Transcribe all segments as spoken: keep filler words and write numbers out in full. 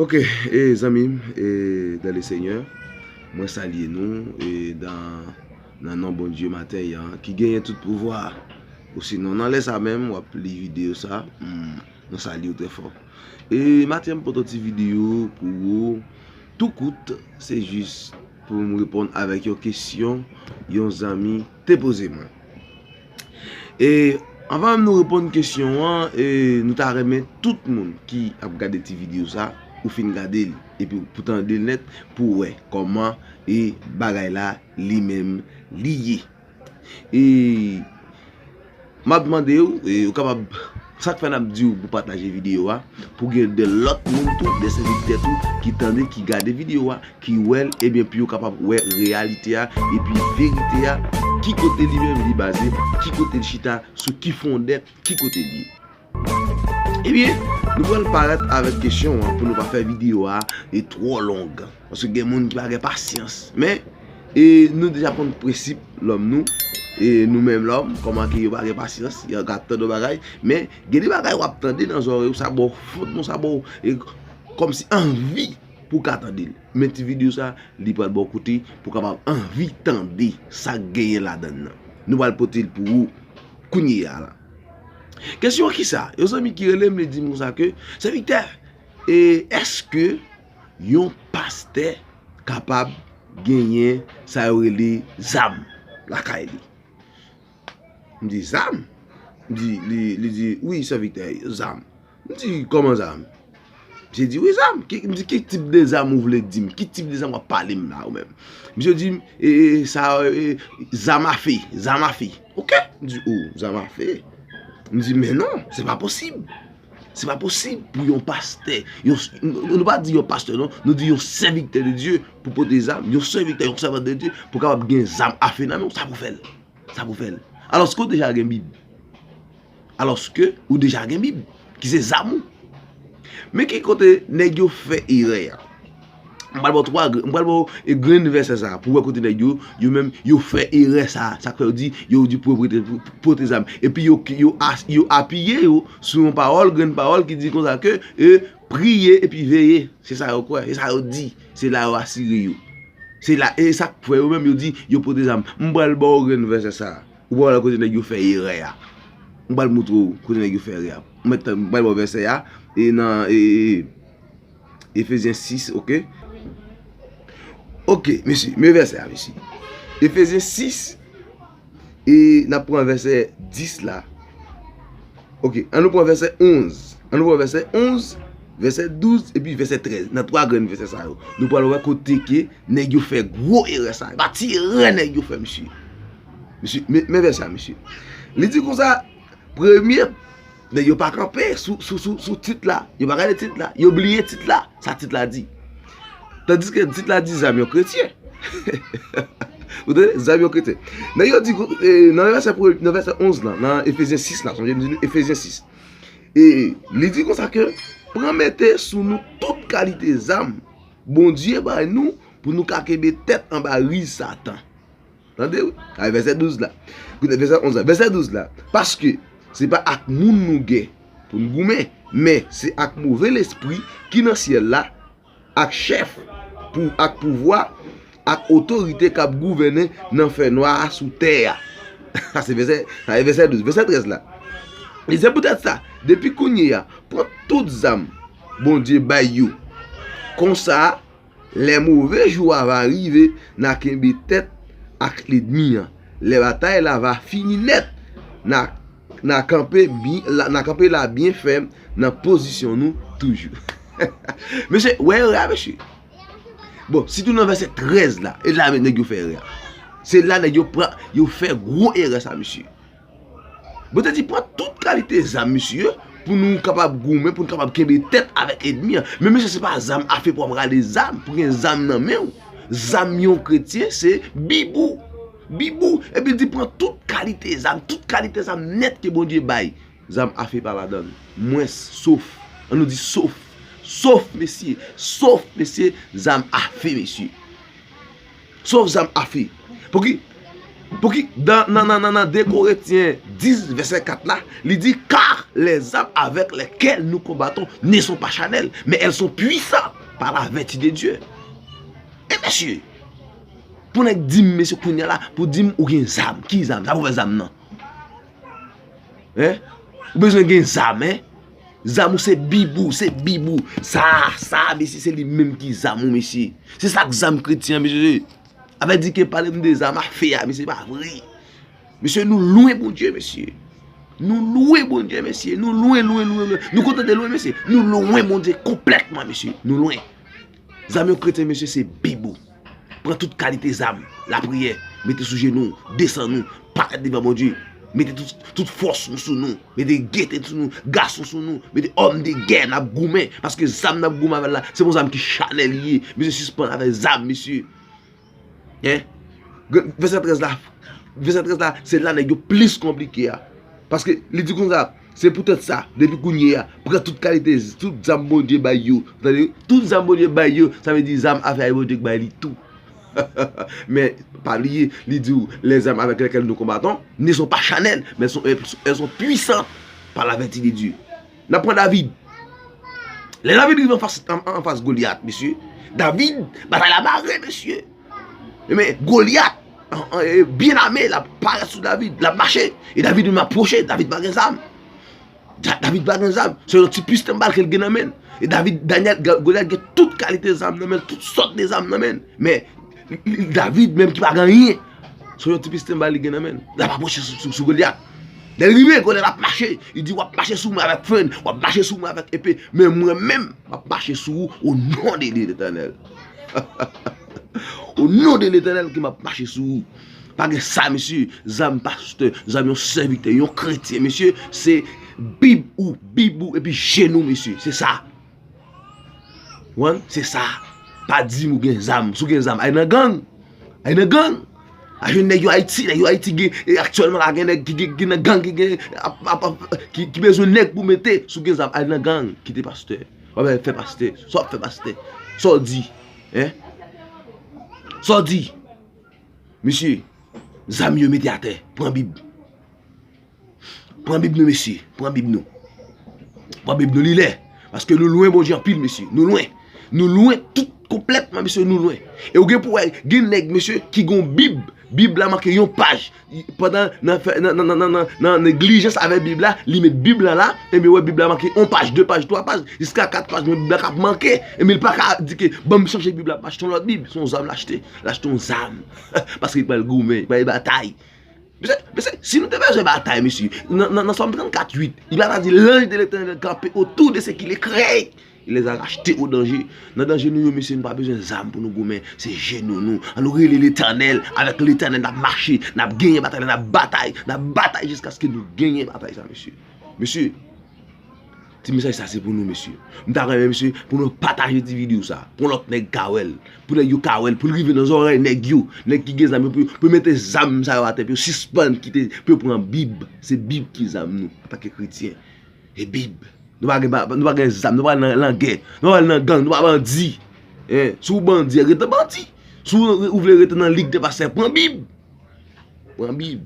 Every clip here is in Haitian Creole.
Ok, e zanmi m, e dans le Seigneur, mwen salye nou, e dans, nan non Bondye maten an, ki genyen tout pouvwa. Osinon, nan lè sa menm, w ap li videyo sa, hmm, mwen salye w trè fò. E maten an, m pote yon ti videyo pou ou, tou kout, se jis pou m reponn avèk yon kesyon yon zanmi te poze mwen. E anvan menm nou reponn kesyon an, e nou ta renmen tout moun ki ap gade ti videyo sa, ou fin gade l, epi pou tande l nèt, pou w wè kòman e bagay la li menm li ye. E m ap mande w, e ou kapab, sa k fè n ap di w pou pataje videyo a, pou gen de lòt moun tou, de sèvitè tou, ki tande, ki gade videyo a, ki wè l, ebyen, pou yo kapab wè reyalite a, epi verite a, ki kote li menm li baze, ki kote l chita, sou ki fondè, ki kote l ye. Ebyen, nou pral parèt avèk kesyon an pou nou pa fè videyo a e twò long. Paske gen moun ki pa gen pasyans. Men, e nou deja konn prensip lòm nou. E nou menm lòm, kòman ke yo pa gen pasyans, yo ka tande yon bagay. Men, gen de bagay w ap tande nan zòrèy ou, sa ba w fwont, non, sa ba w, e, kòmsi anvi pou w ka tande l. Men ti videyo sa, li pral ba w kote pou w kapab anvi tande sa k genyen ladan l nan. Nou pral pote l pou ou kounye a la. Kesyon an kisa? Yon zanmi ki rele m, li di m konsa ke, Sè Victor, e èske yon pastè kapab genyen sa yo rele zam lakay li? M di, zam? M di, li, li di, wi, Sè Victor, zam. M di, kòman zam? Misye di, wi, zam. Ki, m di, ki tip de zam ou vle di m? Ki tip de zam w ap pale m la, ou menm? Misye di m, e, e, sa, e, zam afe, zam afe. Ok. M di, o, zam afe. M di, men non, se pa posib. Se pa posib pou yon pastè, yon, nou, nou pa di yon pastè, non, nou di yon sèvitè de Dye pou pote zam, yon sèvitè, yon sèvant de Dye pou kapab gen zam afe nan men w, sa pou fè l. Sa pou fè l. Alòske w deja gen Bib. Alòske ou deja gen Bib, ki se zam ou. Men ki kote nèg yo fè erè a. M pral ba w twa gr-, m pral ba w, e, grenn vèsè sa a, pou w wè kote nèg yo, yo menm, yo fè erè sa a. Sa k fè yo di, yo di pou yo pote, pou, pote zam. Epi yo, yo as-, yo apiye yo sou yon pawòl, grenn pawòl ki di konsa ke, e, priye epi veye. Se sa yo kwè, se sa yo di. Se la yo asire yo. Se la, e sa k fè yo menm yo di, yo pote zam. M pral ba w grenn vèsè sa a. Ou pral wè kote nèg yo fè erè a. M pral montre w kote nèg yo fè erè a. M mèt, m pral ba w vèsè a. E nan, e, e, e, Efezyen sis, ok? Ok, mesye, men vèsè a, mesye. Efezyen sis, e n ap pran vèsè dis la. Ok, an nou pran vèsè onz. An nou pran vèsè onz, vèsè douz, epi vèsè trèz. Nan twa grenn vèsè sa yo, nou pral wè kote ke nèg yo fè gwo erè sa. E pa ti erè nèg yo fè, mesye. Mesye, men, men vèsè a, mesye. Li di konsa, premye, nèg yo pa kanpe sou, sou, sou, sou tit la. Yo pa gade tit la. Yo bliye tit la. Sa tit la di. Tandiske tit la di zam yon kretyen. Ou tande? Zam yon kretyen. Nèg yo di, e, nan vèsè pre-, nan vèsè onz la, nan Efezyen sis la, sonje m di nou Efezyen sis. E li di konsa ke, pran mete sou nou tout kalite zam Bondye bay nou pou nou ka kenbe tèt anba riz Satan. Tande, wi. A, vèsè douz la. Koute vèsè onz la. Vèsè douz la. Paske se pa ak moun nou gen pou n goumen, men se ak move lespri ki nan syèl la, ak chèf, pou, ak pouvwa, ak otorite k ap gouvène nan fènwa a sou tè a. Sa se vèsè, sa se vèsè douz. Vèsè trèz la. E se poutèt sa, depi kounye a, pran tout zam Bondye bay yo. Konsa, lè move jou a va rive, n a kenbe tèt ak lènmi an. Lè batay la va fini nèt, n a, n a kanpe byen, la, n a kanpe la byen fèm nan pozisyon nou toujou. Mesye, wè erè a, mesye. Bon, sitou nan vèsè trèz la, e la nèg yo fè erè a. Se la nèg yo pran, yo fè gwo erè sa, mesye. Bondye di pran tout kalite zam, mesye, pou nou kapab goumen, pou nou kapab kenbe tèt avèk ènmi an. Men mesye, se pa zam afe pou ap rale zam, pou gen zam nan men w. Zam yon kretyen, se Bib ou. Bib ou. Epi l di pran tout kalite zam, tout kalite zam nèt ke Bondye bay. Zam afe pa ladan l. Mwens, sof. An nou di sof. Sof, mesye. Sof, mesye. Zam afe, mesye. Sof zam afe. Pouki, pouki, dan, nan, nan, nan, nan de Korentyen dis, vèsè kat la, li di, car Les armes avec lesquelles nous combattons ne sont pas charnelles, mais elles sont puissantes par la vertu de Dieu. E mesye, pou nèg di m, mesye, kounye a la, pou di m ou gen zam. Ki zam? Sa pou fè zam nan? Hein? Ou bezwen gen zam, hein? Zam ou se Bib ou, se Bib ou. Sa, sa, mesye, se li menm ki zam ou, mesye. Se sa k zam kretyen, mesye. Avè di ke pale m de zam afe a, mesye, pa vre. Mesye, nou lwen Bondye, mesye. Nou lwen Bondye, mesye. Nou lwen, lwen, lwen, lwen. Nou kontante lwen, mesye. Nou lwen Bondye konplètman, mesye. Nou lwen. Zam yon kretyen, mesye, se Bib ou. Pran tout kalite zam, lapriyè, mete sou jenou, desann nou, parèt devan Bondye. Mete tout, tout fòs nou sou nou, mete gete sou nou, gason sou nou, mete òm de gè n ap goumen, paske zam n ap goumen avè l la, se yon zam ki chanèl li ye. Mesye, sispann avè zam, mesye. Hein? Vèsè trèz la, vèsè trèz la, se la nèg yo plis konplike a. Paske li di konsa, se poutèt sa, depi kounye a, pran tout kalite, tout zam Bondye bay yo. Tande, tout zam Bondye bay yo, sa vle di zam avè Bondye k bay li tou. Men, pa bliye, li di w, les armes avec lesquelles nous combattons ne sont pas charnelles, mais elles sont, elles sont puissantes par la vertu de Dieu. N ap pran David. Lè David rive anfas, an, anfas Golyat, mesye. David, batay la mare, mesye. Men Golyat, an, an, e, byen ame, l ap parèt sou David, l ap mache. E David menm ap pwoche, David pa gen zam. Da-, David pa gen zam. Se yon ti piston bal ke l gen nan men l. E David, Danyèl, Ga-, Golyat gen tout kalite zam nan men l, tout sòt de zam nan men l. Men, li, li, David menm ki pa gen anyen, se yon ti piston bal li gen nan men l. L ap apwoche sou, sou, sou Golyat. Lè l rive, Golyat ap mache. Li di, "W ap mache sou mwen avèk frenn, w ap mache sou mwen avèk epe, men mwen menm, m ap mache sou ou o non de Letènèl." O non de Letènèl ke m ap mache sou ou. Pa gen sa, mesye. Zam pastè, zam yon sèvitè, yon kretyen, mesye, se Bib ou, Bib ou, epi jenou, mesye. Se sa. Wan, se sa. Pa di m ou gen zam. Si w gen zam, al nan gang. Al nan gang. A jwenn nèg yo Ayiti, nèg yo Ayiti gen, e aktyèlman la gen nèg ki gen, gen nan gang, ki gen, ap, ap, ap, ki, ki bezwen nèg pou mete. Si w gen zam, al nan gang. Kite pastè. W ap fè pastè. Sa w ap fè pastè? Sa w di? Hein? Sa w di? Mesye, zam yo mete atè. Pran Bib. Pran Bib nou, mesye. Pran Bib nou. Pran Bib nou, li lè. Paske nou lwen Bondye anpil, mesye. Nou lwen. Nou lwen tout konplètman, mesye, nou lwen. E ou gen pou wè, gen nèg, mesye, ki gon Bib. Bib la manke yon paj. Pandan nan fè, nan, nan neglijans avèk Bib la, li met Bib la la, ebyen wè Bib la manke yon paj, de paj, twa paj, jiska kat paj, men Bib la k ap manke. Ebyen li pa ka di ke, "Ban m chanje Bib la, m achte yon lòt Bib." Se yon zam l achte. L achte yon zam. Paske li pral goumen, li pral batay. Mesye, mesye, si nou te bezwen batay, mesye, nan, nan, nan Sòm trannkat uit, li pa ta di, "L'ange de l'Éternel campait autour de ceux qui le craignent, il les a rachetés au danger." Nan danje nou yo, mesye, nou pa bezwen zam pou nou goumen. Se jenou nou. An nou rele Letènèl. Avèk Letènèl, n ap mache. N ap genyen batay la, n ap batay. N ap batay jiskaske nou genyen batay sa, mesye. Mesye, ti mesaj sa se pou nou, mesye. M ta renmen, mesye, pou nou pataje ti videyo sa. Pou lòt nèg ka wè l. Pou nèg yo ka wè l. Pou l rive nan zòrèy nèg yo. Nèg ki gen zam yo, pou, pou yo mete zam sa yo atè, pou yo sispann kite, pou yo pran Bib. Se Bib ki zam nou, antanke kretyen. E Bib. Nou pa gen, nou pa gen zam, nou pa nan, nan gè. Nou pa nan gang, nou pa bandi. Hein? Si w bandi, rete bandi. Si w, ou vle rete nan lig de pastè, pran Bib. Pran Bib.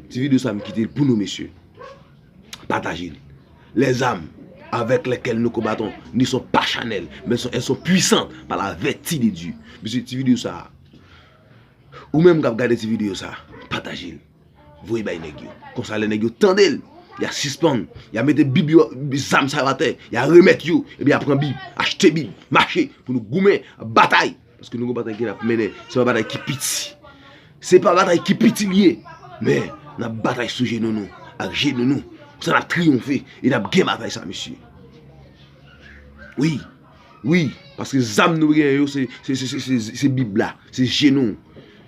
Ti videyo sa m kite l pou nou, mesye. Pataje l. Les armes avec lesquelles nous combattons ne sont pas charnelles, mais sont, elles sont puissantes par la vertu de Dieu. Mesye, ti videyo sa a, ou menm k ap gade ti videyo sa a, pataje l. Voye bay nèg yo. Konsa, lè nèg yo tande l, y a sispann, y a mete Bib yo, zam sa yo atè, y a remèt yo, ebyen y a pran Bib, achte Bib, mache pou nou goumen, batay. Paske nou gon batay ki n ap mennen, se pa batay ki piti. Se pa batay ki piti li ye. Men, n ap batay sou jenou nou, ak jenou nou. Konsa n ap triyonfe, e n ap gen batay sa, mesye. Wi, wi, paske zam nou genyen yo, se, se, se Bib la, se jenou.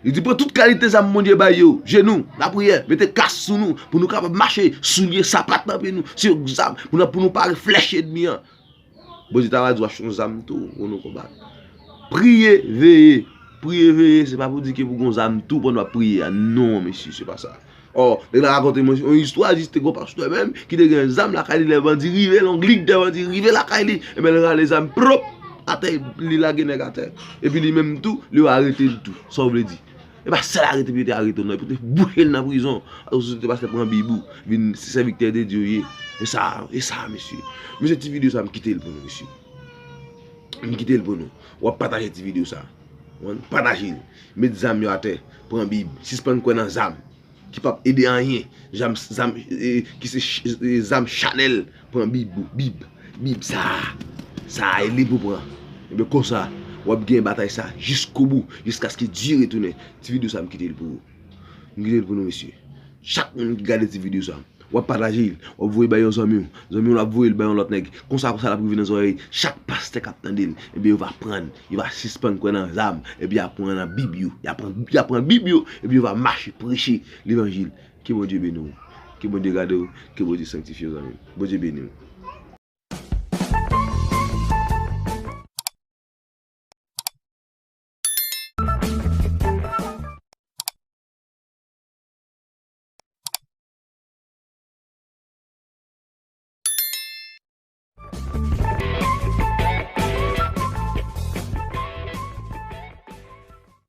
Li di, "Pran tout kalite zam Bondye bay yo, jenou, lapriyè, mete kas sou nou, pou nou kapab mache, soulye, sapat nan pye nou, se yon zam, pou nou, pou nou pare flèch ènmi an." Bondye ta va di w achte yon zam tou, pou nou konbat. Priye, veye. Priye, veye, se pa pou di ke pou gon zam tou pandan w ap priye a. Non, mesye, se pa sa. Ò, nèg la rakonte mwen yon istwa, di se te gon pastè menm ki te gen zam lakay li, lè bandi rive, long lig de bandi rive lakay li, ebyen l rale zam, pwop, atè, li lage nèg atè. Epi li menm tou, li yo arete l tou. Sa w vle di? E pa sèl arete pou yo te arete w non, e pou te bouche l nan prizon. Alò, si w te pastè pran Bib ou, vin sèvitè de Dye w ye. E sa, e sa, mesye. Mesye, ti videyo sa, m kite l pou nou, mesye. M kite l pou nou. W ap pataje ti videyo sa. Ou konprann? Pataje l. Met zam yo atè. Pran Bib. Sispann kwè nan zam ki p ap ede anyen. Zam, zam, e, ki se ch- e, zam chanèl. Pran Bib ou. Bib. Bib sa. Sa a, e li pou pran. Ebyen, konsa, w ap gen batay sa jiskobou, jiskaske Dye retounen. Ti videyo sa, m kite l pou ou. M kite l pou nou, mesye. Chak moun ki gade ti videyo sa, w ap pataje l, w ap voye bay yon zanmi w. Zanmi w la ap voye l bay yon lòt nèg. Konsa, konsa, l ap rive nan zòrèy chak pastè k ap tande l. Ebyen, yo va pran, yo va sispann kwè nan zam. Ebyen, y a pran nan Bib yo. Y a pran, y a pran Bib yo. Ebyen, yo va mache preche levanjil. Ke Bondye beni w. Ke Bondye gade w. Ke Bondye sanktifye w, zanmi m. Bondye beni w.